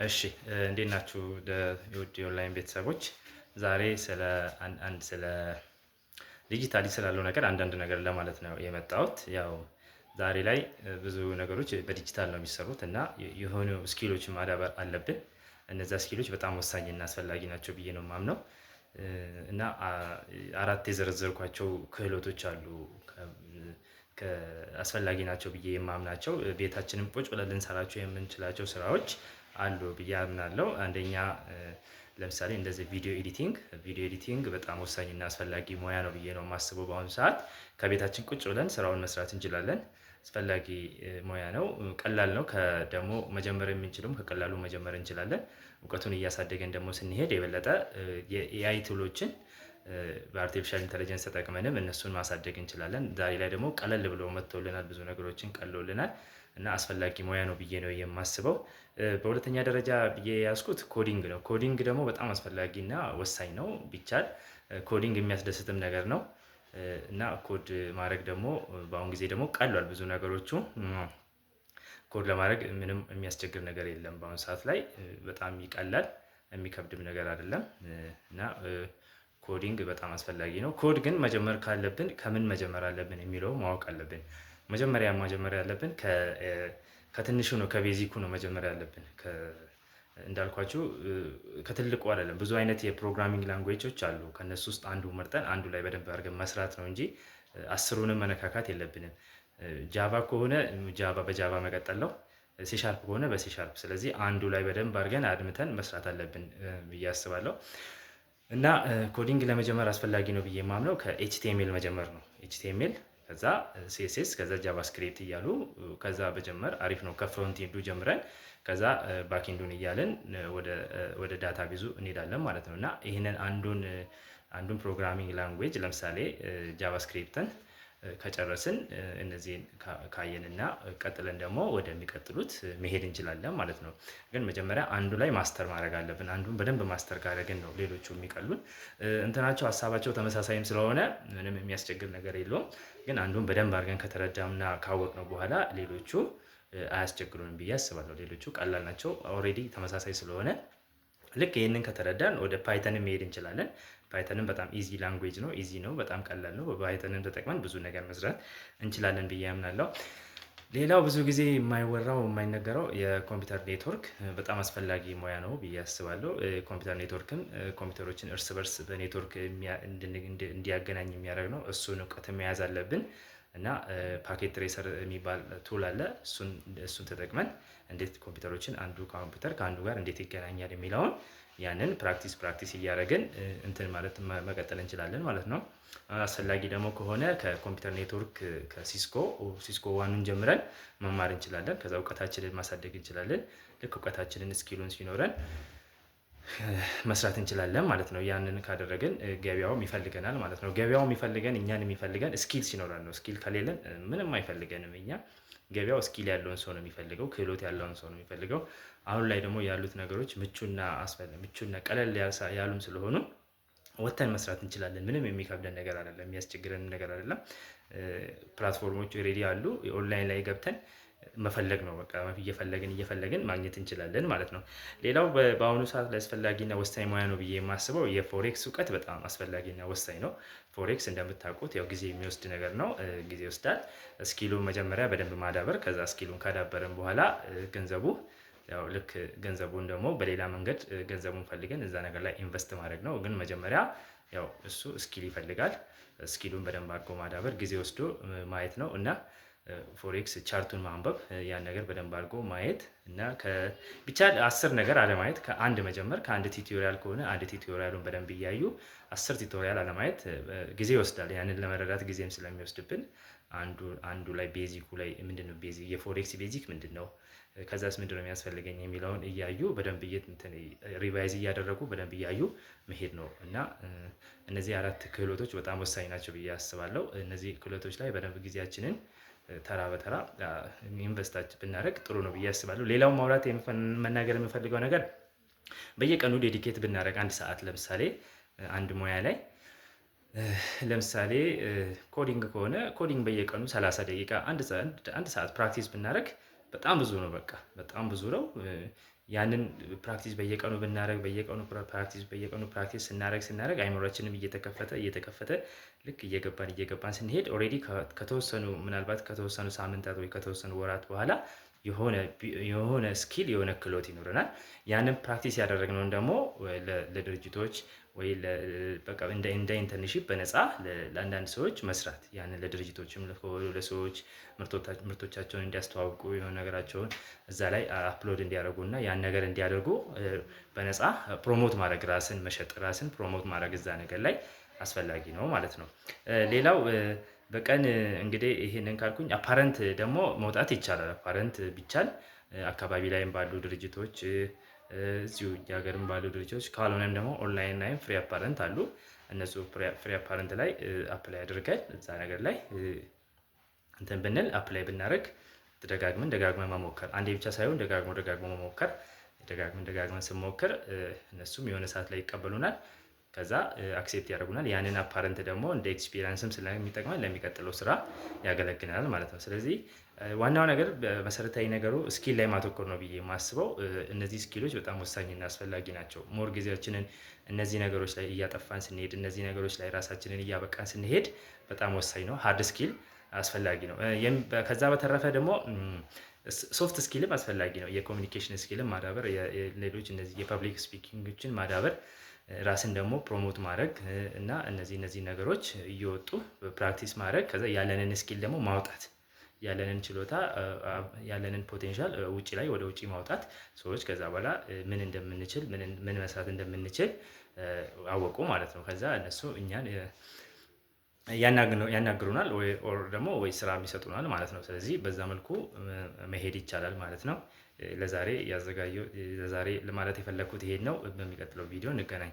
እሺ፣ እንዴት ናችሁ የውድ የኦንላይን ቤተሰቦች? ዛሬ ስለ አንድ ስለ digitally ስላለው ነገር አንዳንድ ነገር ለማለት ነው የመጣሁት። ያው ዛሬ ላይ ብዙ ነገሮች በዲጂታል ነው የሚሰሩት እና የሆኑ skill ኦችን ማዳበር አለብን። እነዛ skill ኦች በጣም ወሳኝና አስፈላጊ ናቸው ብዬ ነው የማምነው። እና አራት የዘረዘርኳቸው ክህሎቶች አሉ፣ አስፈላጊ ናቸው ብዬ የማምናቸው፣ ቤታችንም ቁጭ ብለን ልንሰራቸው የምንችላቸው ስራዎች አሉ ብዬ አምናለሁ። አንደኛ ለምሳሌ እንደዚህ video editing። Video editing በጣም ወሳኝና አስፈላጊ ሙያ ነው ብዬ ነው የማስበው። በአሁኑ ሰዓት ከቤታችን ቁጭ ብለን ስራውን መስራት እንችላለን። አስፈላጊ ሙያ ነው፣ ቀላል ነው። ደግሞ መጀመር የምንችለውም ከቀላሉ መጀመር እንችላለን። እውቀቱን እያሳደገን ደግሞ ስንሄድ የበለጠ የ AI tool ኦችን በ artificial intelligence ተጠቅመንም እነሱን ማሳደግ እንችላለን። ዛሬ ላይ ደግሞ ቀለል ብሎ መጥቶልናል፣ ብዙ ነገሮችን ቀሎልናል እና አስፈላጊ ሙያ ነው ብዬ ነው የማስበው። በሁለተኛ ደረጃ ብዬ የያዝኩት coding ነው። Coding ደግሞ በጣም አስፈላጊና ወሳኝ ነው። ቢቻል coding የሚያስደስትም ነገር ነው እና ኮድ ማድረግ ደግሞ በአሁን ጊዜ ደግሞ ቀሏል፣ ብዙ ነገሮቹ ኮድ ለማድረግ ምንም የሚያስቸግር ነገር የለም። በአሁኑ ሰዓት ላይ በጣም ይቀላል፣ የሚከብድም ነገር አይደለም እና coding በጣም አስፈላጊ ነው። ኮድ ግን መጀመር ካለብን ከምን መጀመር አለብን የሚለው ማወቅ አለብን። መጀመሪያ መጀመር ያለብን ከትንሹ ነው፣ ከ basic ኡ ነው መጀመር ያለብን። እንዳልኳችሁ ከትልቁ አይደለም። ብዙ አይነት የ programming language ኦች አሉ። ከነሱ ውስጥ አንዱ መርጠን አንዱ ላይ በደንብ አድርገን መስራት ነው እንጂ 10ሩንም መነካካት የለብንም። Java ከሆነ Java፣ በ Java መቀጠል ነው። C# ከሆነ በ C#። ስለዚህ አንዱ ላይ በደንብ አድርገን አድምተን መስራት አለብን ብዬ አስባለሁ። እና coding ለመጀመር አስፈላጊ ነው ብዬ የማምነው ከ HTML መጀመር ነው። HTML፣ ከዛ CSS፣ ከዛ JavaScript እያሉ ከዛ መጀመር አሪፍ ነው። ከ front end ኡ ጀምረን ከዛ backend ኡን እያልን ወደ database ኡ እንሄዳለን ማለት ነው። እና ይህንን አንዱን programming language ለምሳሌ JavaScript ን ከጨረስን፣ እነዚህን ካየንና ቀጥለን ደግሞ ወደሚቀጥሉት መሄድ እንችላለን ማለት ነው። ግን መጀመሪያ አንዱ ላይ master ማድረግ አለብን። አንዱን በደንብ master ካደረግን ነው ሌሎቹ የሚቀሉን። እንትናቸው ሀሳባቸው ተመሳሳይም ስለሆነ ምንም የሚያስቸግር ነገር የለውም። ግን አንዱን በደንብ አድርገን ከተረዳምና ካወቅነው በኋላ ሌሎቹ አያስቸግሩንም ብዬ አስባለሁ። ሌሎቹ ቀላል ናቸው፣ already ተመሳሳይ ስለሆነ። ልክ ይህንን ከተረዳን ወደ Python ም መሄድ እንችላለን። Python ም በጣም easy language ነው፣ easy ነው፣ በጣም ቀላል ነው። በ Python ም ተጠቅመን ብዙ ነገር መስራት እንችላለን ብዬ አምናለሁ። ሌላው ብዙ ጊዜ የማይወራው፣ የማይነገረው የ computer network በጣም አስፈላጊ ሙያ ነው ብዬ አስባለሁ። Computer network ም ኮምፒውተሮችን እርስ በርስ በኔትወርክ እንዲያገናኝ የሚያደርግ ነው። እሱን እውቀት መያዝ አለብን እና Packet Tracer የሚባል tool አለ። እሱን ተጠቅመን እንዴት ኮምፒውተሮችን፣ አንዱ ኮምፒውተር ከአንዱ ጋር እንዴት ይገናኛል የሚለውን ያንን practice practice እያደረግን እንትን ማለት መቀጠል እንችላለን ማለት ነው። አስፈላጊ ደግሞ ከሆነ ከ computer network ከ Cisco one ኡን ጀምረን መማር እንችላለን። ከዛ እውቀታችንን ማሳደግ እንችላለን። ልክ እውቀታችንን skill ኡን ሲኖረን መስራት እንችላለን ማለት ነው። ያንን ካደረግን ገበያውም ይፈልገናል ማለት ነው። ገበያው የሚፈልገን፣ እኛን የሚፈልገን skill ሲኖረን ነው። Skill ከሌለን ምንም አይፈልገንም። እኛ ገበያው skill ያለውን ሰው ነው የሚፈልገው፣ ክህሎት ያለውን ሰው ነው የሚፈልገው። አሁን ላይ ደግሞ ያሉት ነገሮች ምቹና ቀለል ያሉም ስለሆኑ ወጥተን መስራት እንችላለን። ምንም የሚከብደን ነገር አይደለም፣ የሚያስቸግረን ነገር አይደለም። Platform ኦቹ ready አሉ። ኦንላይን ላይ ገብተን መፈለግ ነው። በቃ እየፈለግን እየፈለግን ማግኘት እንችላለን ማለት ነው። ሌላው በአሁኑ ሰዓት ላይ አስፈላጊና ወሳኝ ሙያ ነው ብዬ የማስበው የ forex እውቀት በጣም አስፈላጊና ወሳኝ ነው። Forex እንደምታውቁት ያው ጊዜ የሚወስድ ነገር ነው። ጊዜ ይወስዳል። Skill ኡን መጀመሪያ በደንብ ማዳበር፣ ከዛ skill ኡን ካዳበርን በኋላ ገንዘቡ ያው ልክ ገንዘቡን ደግሞ በሌላ መንገድ ገንዘቡን ፈልገን እዛ ነገር ላይ invest ማድረግ ነው። ግን መጀመሪያ ያው እሱ skill ይፈልጋል። Skill ኡን በደንብ አድርጎ ማዳበር፣ ጊዜ ወስዶ ማየት ነው እና forex chart ኡን ማንበብ፣ ያን ነገር በደንብ አድርጎ ማየት እና ብቻ 10 ነገር አለማየት፣ ከአንድ መጀመር፣ ከአንድ tutorial ከሆነ አንድ tutorial ኡን በደንብ እያዩ 10 tutorial አለማየት፣ ጊዜ ይወስዳል። ያንን ለመረዳት ጊዜም ስለሚወስድብን አንዱ አንዱ ላይ፣ basic ኡ ላይ ምንድን ነው፣ basic የ forex basic ምንድን ነው፣ ከዛስ ምንድን ነው የሚያስፈልገኝ የሚለውን እያዩ በደንብ revise እያደረጉ በደንብ እያዩ መሄድ ነው እና እነዚህ አራት ክህሎቶች በጣም ወሳኝ ናቸው ብዬ አስባለሁ። እነዚህ ክህሎቶች ላይ በደንብ ጊዜያችንን ተራ በተራ invest ብናደርግ ጥሩ ነው ብዬ አስባለሁ። ሌላው ማውራት መናገር የምፈልገው ነገር በየቀኑ dedicate ብናደርግ አንድ ሰዓት ለምሳሌ አንድ ሙያ ላይ፣ ለምሳሌ coding ከሆነ coding በየቀኑ 30 ደቂቃ፣ አንድ ሰዓት practice ብናደርግ በጣም ብዙ ነው። በቃ በጣም ብዙ ነው። ያንን practice በየቀኑ ብናደርግ፣ በየቀኑ practice፣ በየቀኑ practice ስናደርግ አይምሯችንም እየተከፈተ እየተከፈተ ልክ እየገባን እየገባን ስንሄድ already ከተወሰኑ፣ ምናልባት ከተወሰኑ ሳምንታት ወይ ከተወሰኑ ወራት በኋላ የሆነ skill፣ የሆነ ክህሎት ይኖረናል። ያንን practice ያደረግነውን ደግሞ ለድርጅቶች ወይ በቃ እንደ internship በነፃ ለአንዳንድ ሰዎች መስራት፣ ያንን ለድርጅቶችም ለሰዎች ምርቶቻቸውን እንዲያስተዋውቁ፣ የሆነ ነገራቸውን እዛ ላይ upload እንዲያደርጉ እና ያን ነገር እንዲያደርጉ በነፃ promote ማድረግ፣ ራስን መሸጥ፣ ራስን promote ማድረግ እዛ ነገር ላይ አስፈላጊ ነው ማለት ነው። ሌላው በቀን እንግዲህ ይሄንን ካልኩኝ apprentice ደግሞ መውጣት ይቻላል። Apprentice ቢቻል አካባቢ ላይም ባሉ ድርጅቶች፣ እዚሁ እኛ ሀገርም ባሉ ድርጅቶች፣ ካልሆነም ደግሞ ኦንላይን ላይም free apprentice አሉ። እነሱ free apprentice ላይ apply አድርገን እዛ ነገር ላይ እንትን ብንል፣ apply ብናደርግ፣ ደጋግመን ደጋግመን መሞከር፣ አንዴ ብቻ ሳይሆን ደጋግሞ ደጋግሞ መሞከር፣ ደጋግመን ደጋግመን ስንሞክር እነሱም የሆነ ሰዓት ላይ ይቀበሉናል። ከዛ accept ያደርጉናል። ያንን apprentice ደግሞ እንደ experience ም ስለሚጠቅመን ለሚቀጥለው ስራ ያገለግለናል ማለት ነው። ስለዚህ ዋናው ነገር፣ መሰረታዊ ነገሩ skill ላይ ማተኮር ነው ብዬ የማስበው። እነዚህ skill ኦች በጣም ወሳኝና አስፈላጊ ናቸው። More ጊዜያችንን እነዚህ ነገሮች ላይ እያጠፋን ስንሄድ፣ እነዚህ ነገሮች ላይ ራሳችንን እያበቃን ስንሄድ በጣም ወሳኝ ነው። Hard skill አስፈላጊ ነው። ከዛ በተረፈ ደግሞ soft skill ም አስፈላጊ ነው። የ communication skill ም ማዳበር፣ ሌሎች እነዚህ የ public speaking ኦችን ማዳበር፣ ራስን ደግሞ promote ማድረግ እና እነዚህ ነገሮች እየወጡ practice ማድረግ፣ ከዛ ያለንን skill ደግሞ ማውጣት፣ ያለንን ችሎታ፣ ያለንን potential ውጪ ላይ ወደ ውጪ ማውጣት፣ ሰዎች ከዛ በኋላ ምን እንደምንችል፣ ምን መስራት እንደምንችል አወቁ ማለት ነው። ከዛ እነሱ እኛን ያናግሩናል ወይ or ደግሞ ወይ ስራ ይሰጡናል ማለት ነው። ስለዚህ በዛ መልኩ መሄድ ይቻላል ማለት ነው። ለዛሬ ያዘጋጀው ለዛሬ ለማለት የፈለግኩት ይሄን ነው። በሚቀጥለው ቪዲዮ እንገናኝ።